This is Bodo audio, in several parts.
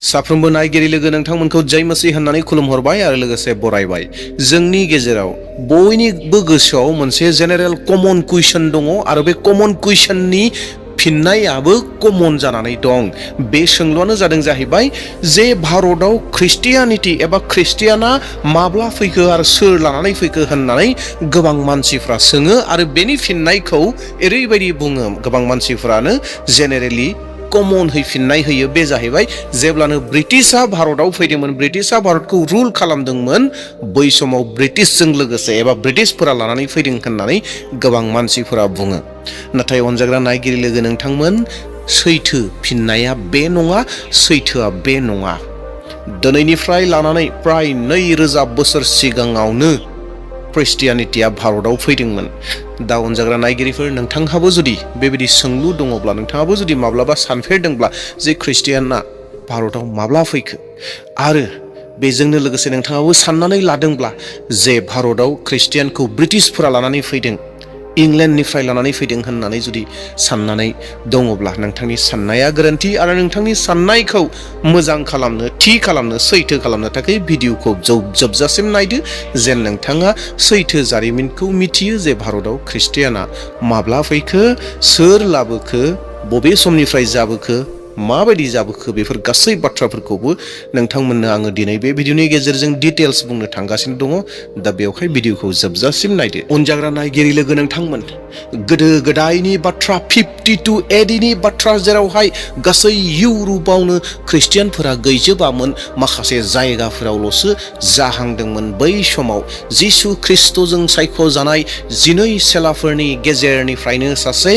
साफ्रोमबो नायगिरि लोगो नोंथांमोनखौ जय मसीह होननानै खुलुमहरबाय आरो लोगोसे बरायबाय। जोंनि गेजेराव बयनिबो गोसोआव मोनसे जेनेरेल कमन कुइसन दङ आरो बे कमन कुइसननि फिननायाबो कमन जानानै दं। बे सोंलुआनो जादों जाहैबाय जे भारताव ख्रिस्टियानिटि एबा ख्रिस्टियाना माब्ला फैखो आरो सोर लानानै फैखो होननानै गोबां मानसिफ्रा सोङो आरो बेनि फिननायखौ ओरैबायदि बुङो गोबां मानसिफ्रानो जेनेरेलि कमन फिननाय होयो। बे जाहैबाय जेब्लानो ब्रिटिशआ भारताव फैदोंमोन, ब्रिटिशआ भारतखौ रुल खालामदोंमोन, बै समाव ब्रिटिशजों लोगोसे एबा ब्रिटिशफोरा लानानै फैदों होननानै गोबां मानसिफोरा बुङो। नाथाय अनजाग्रा नायगिरि लोगो नोंथांमोन, सैथो फिननाया बे नङा, सैथोआ बे नङा। दिनैनिफ्राय लानानै प्राय 2000 बोसोर सिगाङावनो ख्रिस्टियानिटिया भारताव फैदोंमोन। दा अनजाग्रा नायगिरिफोर, नोंथांहाबो जुदि बेबायदि सोंलु दङब्ला, नोंथाङाबो जुदि माब्लाबा सानफेरदोंब्ला जे ख्रिस्टियाना भारताव माब्ला फैखो आरो बेजोंनो लोगोसे नोंथाङाबो साननानै लादोंब्ला जे भारताव ख्रिस्टियानखौ ब्रिटिशफोरा लानानै फैदों, इंलेन्डनिफ्राय लानानै फैदों होननानै जुदि साननानै दङब्ला नोंथांनि साननाया गोरोन्थि आरो नोंथांनि साननायखौ मोजां खालामनो, थि खालामनो, सैथो खालामनो थाखाय भिडिअखौ जोबजासिम नायदो जेन नोंथाङा सैथो जारिमिनखौ मिथियो जे भारताव ख्रिस्टियाना माब्ला फैखो, सोर लाबोखो, बबे समनिफ्राय जाबोखो, माबायदि जाबोखो, बेफोर गासै बाथ्राफोरखौबो नोंथांमोननो आङो दिनै बे भिडिअनि गेजेरजों डिटेल्स बुंनो थांगासिनो दङ। दा बेवहाय भिडिअखौ जोबजासिम नायदो। अनजाग्रा नायगिरि लोगो नोंथांमोन, गोदो गोदायनि बाथ्रा 52 AD नि बाथ्रा, जेरावहाय गासै इउर'पआवनो ख्रिस्टियानफोरा गैजोबामोन, माखासे जायगाफोरावल'सो जाहांदोंमोन। बै समाव जिसु ख्रिस्ट'जों सायख'जानाय 12 चेलाफोरनि गेजेरनिफ्रायनो सासे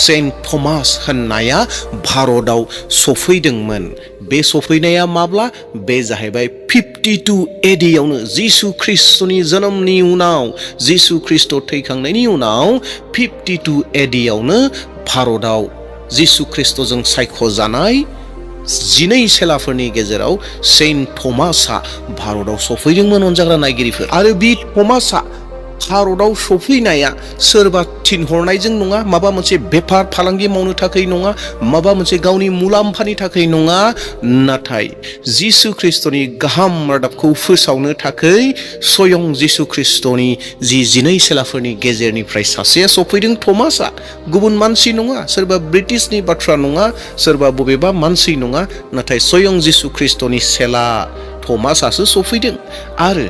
सेन्ट थमास होननाया भारताव सफैदोंमोन। बे सफैनाया माब्ला? बे जाहैबाय 52 AD आवनो, जिसु ख्रिस्ट'नि जोनोमनि उनाव, जिसु ख्रिस्ट' थैखांनायनि उनाव 52 AD आवनो भारताव जिसु ख्रिस्ट'जों सायख'जानाय 12 चेलाफोरनि गेजेराव सेन्ट थमासआ भारताव सफैदोंमोन। अनजाग्रा नायगिरिफोर, आरो बे थमासआ भारताव सफैनाया सोरबा थिनहरनायजों नङा, माबा मोनसे बेफार फालांगि मावनो थाखाय नङा, माबा मोनसे गावनि मुलाम्फानि थाखाय नङा, नाथाय जिसु ख्रिस्ट'नि गाहाम रादाबखौ फोसावनो थाखाय स्वयं जिसु ख्रिस्ट'नि 12 चेलाफोरनि गेजेरनिफ्राय सासेया सफैदों। थमासआ गुबुन मानसि नङा, सोरबा ब्रिटिशनि बाथ्रा नङा, सोरबा बबेबा मानसि नङा, नाथाय स्वयं जिसु ख्रिस्ट'नि चेला थमासआसो सफैदों। आरो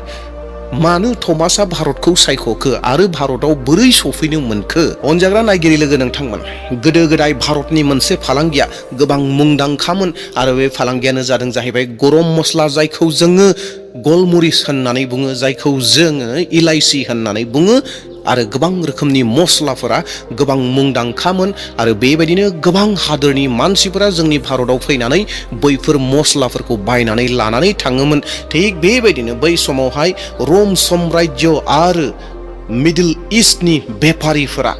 मानो थमासआ भारतखौ सायख'खो आरो भारताव बोरै सफैनो मोनखो? अनजाग्रा नायगिरि लोगो नोंथांमोन, गोदो गोदाय भारतनि मोनसे फालांगिया गोबां मुंदांखामोन आरो बे फालांगियानो जादों जाहैबाय गरम मस्ला, जायखौ जोङो गलमरिस होननानै बुङो, जायखौ जोङो इलाइसि होननानै बुङो, आरो गोबां रोखोमनि मस्लाफोरा गोबां मुंदांखामोन। आरो बेबायदिनो गोबां हादोरनि मानसिफोरा जोंनि भारताव फैनानै बैफोर मस्लाफोरखौ बायनानै लानानै थाङोमोन। थिग बेबायदिनो बै समावहाय रम साम्राज्य आरो मिडल इस्टनि बेफारिफोरा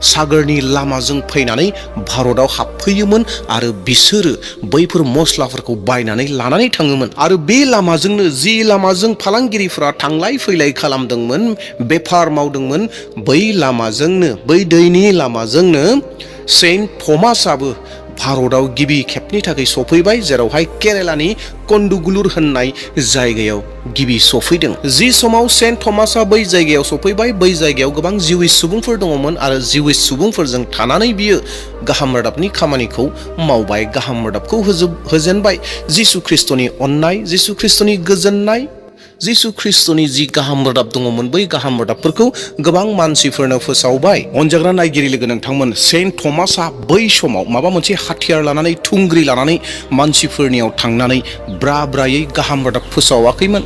सागरनि लामाजों फैनानै भारताव हाबफैयोमोन आरो बिसोरो बैफोर मस्लाफोरखौ बायनानै लानानै थाङोमोन। आरो बे लामाजोंनो, जि लामाजों फालांगिरिफोरा थांलाय फैलाय खालामदोंमोन, बेफार मावदोंमोन, बै लामाजोंनो, बै दैनि लामाजोंनो सेन्ट थमासआबो भारताव गिबि खेबनि थाखाय सफैबाय, जेरावहाय केरेलानि कन्डुगुलुर होननाय जायगायाव गिबि सफैदों। जि समाव सेन्ट थमासआ बै जायगायाव सफैबाय, बै जायगायाव गोबां जिउइस सुबुंफोर दङमोन आरो जिउइस सुबुंफोरजों थानानै बियो गाहाम रादाबनि खामानिखौ मावबाय, गाहाम रादाबखौ होजेनबाय। जिसु ख्रिस्ट'नि अननाय, जिसु ख्रिस्ट'नि गोजोननाय, जिसु ख्रिस्ट'नि जि गाहाम रादाब दङमोन, बै गाहाम रादाबफोरखौ गोबां मानसिफोरनो फोसावबाय। अनजाग्रा नायगिरि लोगो नोंथांमोन, सेन्ट थमासआ बै समाव माबा मोनसे हाथियार लानानै, थुंग्रि लानानै मानसिफोरनियाव थांनानै ब्रा ब्रायै गाहाम रादाब फोसावाखैमोन,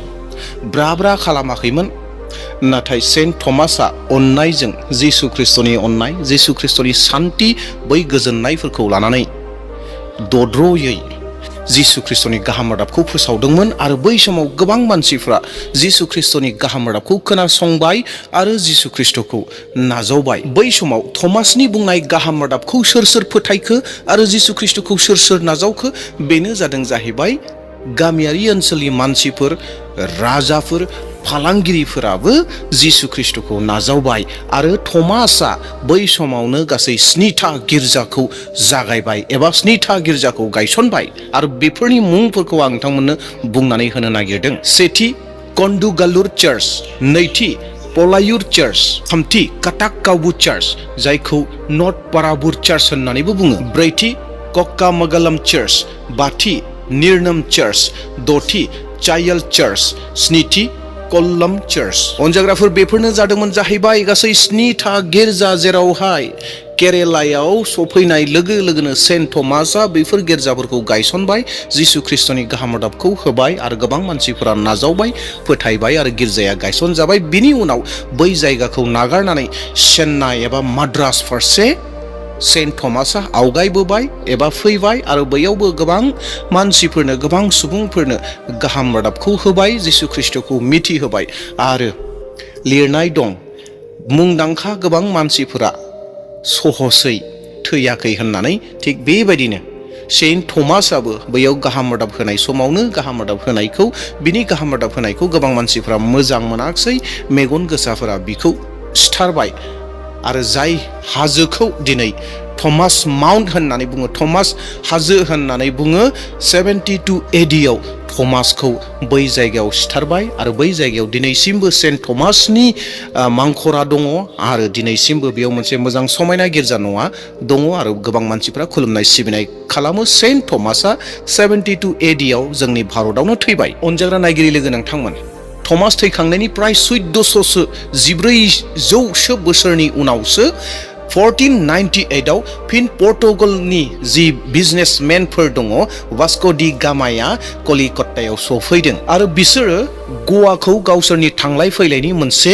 ब्रा ब्रा खालामाखैमोन। नाथाय सेन्ट थमासआ अननायजों, जिसु ख्रिस्ट'नि अननाय, जिसु ख्रिस्ट'नि सान्थि, बै गोजोननायफोरखौ लानानै दद्र'यै जिसु ख्रिस्ट'नि गाहाम रादाबखौ फोसावदोंमोन। आरो बै समाव गोबां मानसिफ्रा जिसु ख्रिस्ट'नि गाहाम रादाबखौ खोनासंबाय आरो जिसु ख्रिस्ट'खौ नाजावबाय। बै समाव थमासनि बुंनाय गाहाम रादाबखौ सोर सोर फोथायखो आरो जिसु ख्रिस्ट'खौ सोर सोर नाजावखो? बेनो जादों जाहैबाय गामियारि ओनसोलनि मानसिफोर, राजाफोर, फालांगिरिफोराबो जिसु ख्रिस्टखौ नाजावबाय आरो थमासआ बै समावनो गासै 7था गिर्जाखौ जागायबाय एबा 7था गिर्जाखौ गायसनबाय आरो बेफोरनि मुंफोरखौ आं नोंथांमोननो बुंनानै होनो नागिरदों। सेथि कन्डुगालुर चार्च, नैथि पलायुर चार्च, थामथि काटाक्कावबु चार्च जायखौ नर्थ पाराबुर चार्च होननानैबो बुङो, ब्रैथि कक्कामगलम चार्च, बाथि निरनम चार्च, दथि चायल चार्च, स्निथि कल्लम चार्च। अनजाग्राफोर बेफोरनो जादोंमोन जाहैबाय गासै 7था गिर्जा जेरावहाय केरेलायाव सफैनाय लोगो लोगोनो सेन्ट थमासआ बेफोर गिर्जाफोरखौ गायसनबाय, जिसु ख्रिस्टनि गाहाम रादाबखौ होबाय आरो गोबां मानसिफोरा नाजावबाय, फोथायबाय आरो गिर्जाया गायसनजाबाय। बिनि उनाव बै जायगाखौ नागारनानै चेन्नाइ एबा माद्रास फारसे सेन्ट थमासआ आवगायबोबाय एबा फैबाय आरो बैयावबो गोबां मानसिफोरनो, गोबां सुबुंफोरनो गाहाम रादाबखौ होबाय, जिसु ख्रिस्टखौ मिथिहोबाय आरो लिरनाय दं मुंदांखा गोबां मानसिफोरा सहसै थैयाखै होननानै। थिग बेबायदिनो सेन्ट थमासआबो बैयाव गाहाम रादाब होनाय समावनो बिनि गाहाम रादाब होनायखौ गोबां मानसिफोरा मोजां मोनाखिसै, मेगन गोसाफोरा बिखौ सिथारबाय आरो जाय हाजोखौ दिनै थमास माउन्ट होननानै बुङो, थमास हाजो होननानै बुङो, 72 AD आव थमासखौ बै जायगायाव सिथारबाय आरो बै जायगायाव दिनैसिमबो सेन्ट थमासनि मांखरा दङ आरो दिनैसिमबो बेयाव मोनसे मोजां समायना गिर्जा न'आ दङ आरो गोबां मानसिफ्रा खुलुमनाय सिबिनाय खालामो। सेन्ट थमासआ 72 AD आव जोंनि भारतआवनो थैबाय। अनजाग्रा नायगिरि लोगो नोंथांमोन, थमास थैखांनायनि प्राय 1400 बोसोरनि उनावसो 1498 आव फिन पर्तुगालनि जि बिजनेसमेनफोर दङ वास्को डि गामाया कलिकत्तायाव सफैदों आरो बिसोरो गवाखौ गावसोरनि थांलाय फैलायनि मोनसे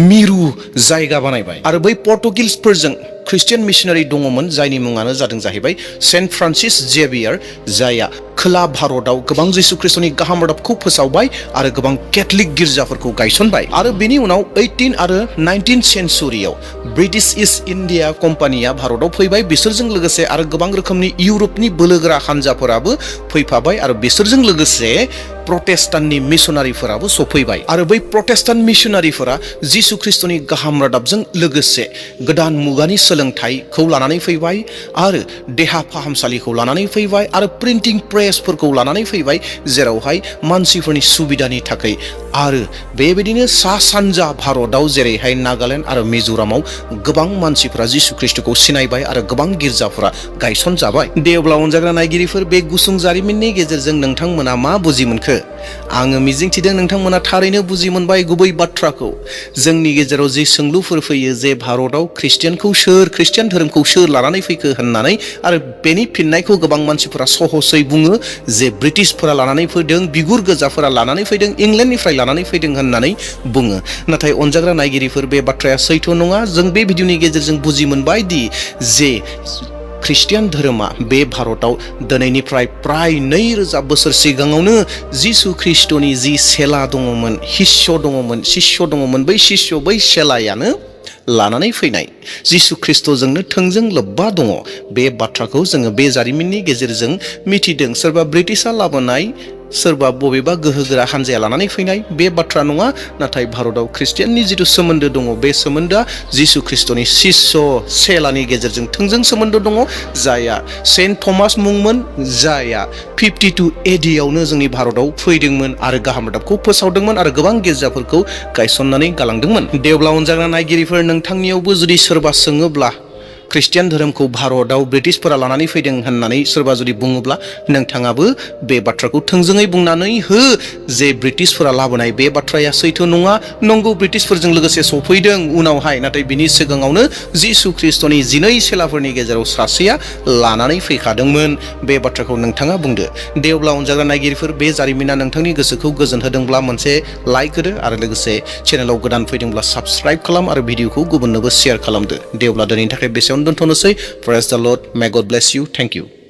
मिरु जायगा बानायबाय आरो बै पर्तुगिसफोरजों ख्रिस्टियान मिशनारि दङमोन जायनि मुङानो जादों जाहैबाय सेन्ट फ्रान्सिस जेभियार, जायआ खोला भारतआव गोबां जिसु ख्रिस्टनि गाहाम रादाबखौ फोसावबाय आरो गोबां केथलिक गिर्जाफोरखौ गायसनबाय आरो बेनि उनाव 18 आरो 19 सेन्चुरियाव ब्रिटिश इस्ट इन्डिया कम्पानिया भारतआव फैबाय। बिसोरजों लोगोसे आरो गोबां रोखोमनि इउरपनि बोलोगोरा हानजाफोराबो फैफाबाय आरो बिसोरजों लोगोसे प्रटेस्टान्टनि मिशनारिफोराबो सफैबाय आरो बै प्रटेस्टान्ट मिशनारिफोरा जिसु ख्रिस्टनि गाहाम रादाबजों लोगोसे गोदान मुगानि सोलोंथाइखौ लानानै फैबाय आरो देहा फाहामसालिखौ लानानै फैबाय आरो प्रिन्टिं प्रेसफोरखौ लानानै फैबाय, जेरावहाय मानसिफोरनि सुबिदानि थाखाय। आरो बेबायदिनो सा सानजा भारतआव जेरैहाय नागालेण्ड आरो मिज'रामाव गोबां मानसिफोरा जिसु ख्रिस्टखौ सिनायबाय आरो गोबां गिर्जाफोरा गायसनजाबाय। दे अब्ला अनजाग्रा नायगिरिफोर, बे गुसुं जारिमिननि गेजेरजों नोंथांमोना मा बुजि मोनखो? आङो मिजिंथिदों नोंथांमोना थारैनो बुजि मोनबाय गुबै बाथ्राखौ। जोंनि गेजेराव जि सोंलुफोर फैयो जे भारतआव ख्रिस्टियान धोरोमखौ सोर लानानै फैखो होननानै, आरो बेनि फिननायखौ गोबां मानसिफोरा सहसै बुङो जे ब्रिटिशफोरा लानानै फैदों, बिगुर गोजाफोरा लानानै फैदों, इंलेन्डनिफ्राय लानानै फैदों होननानै बुङो। नाथाय अनजाग्रा नायगिरिफोर, बे बाथ्राया सैथो नङा। जों बे भिडिअनि गेजेरजों बुजि मोनबाय दि जे ख्रिस्टियान धोरोमा बे भारतआव दिनैनिफ्राय प्राय 2000 बोसोर सिगाङावनो जिसु ख्रिस्टनि जि सेला दङमोन, शिष्य दङमोन, बै शिष्य, बै सेलायानो लानानै फैनाय जिसु ख्रिस्टजोंनो थोंजों लोब्बा दङ। बे बाथ्राखौ जोङो बे जारिमिननि गेजेरजों मिथिदों। सोरबा ब्रिटिशआ लाबोनाय, सोरबा बबेबा गोहोगोरा हानजाया लानानै फैनाय बे बाथ्रा नङा। नाथाय भारतआव ख्रिस्टियाननि जिथु सोमोन्दो दङ, बे सोमोन्दोआ जिसु ख्रिस्टनि शिष्य सेलानि गेजेरजों थोंजों सोमोन्दो दङ, जायआ सेन्ट थमास मुंमोन, जायआ 52 AD आवनो जोंनि भारतआव फैदोंमोन आरो गाहाम रादाबखौ फोसावदोंमोन आरो गोबां गिर्जाफोरखौ गायसननानै गालांदोंमोन। दे अब्ला अनजाग्रा नायगिरिफोर, नोंथांनियावबो जुदि सोरबा सोङोब्ला ख्रिस्टियान धोरोमखौ भारतआव ब्रिटिशफोरा लानानै फैदों होननानै सोरबा जुदि बुङोब्ला, नोंथाङाबो बे बाथ्राखौ थोंजोङै बुंनानै हो जे ब्रिटिशफोरा लाबोनाय बे बाथ्राया सैथो नङा। नंगौ, ब्रिटिशफोरजों लोगोसे सफैदों उनावहाय, नाथाय बिनि सिगाङावनो जिसु ख्रिस्टनि 12 सेलाफोरनि गेजेराव सासेया लानानै फैखादोंमोन। बे बाथ्राखौ नोंथाङा बुंदो। दे अब्ला अनजाग्रा नायगिरिफोर, बे जारिमिना नोंथांनि गोसोखौ गोजोन होदोंब्ला मोनसे लाइक होदो आरो लोगोसे चेनेलाव गोदान फैदोंब्ला साबस्क्राइब खालाम आरो भिडिअखौ गुबुननोबो शेयार खालामदो। दे अब्ला दिनैनि थाखाय बेसेयावनो दोनथ'नोसै। Praise the Lord. May God bless you. Thank you.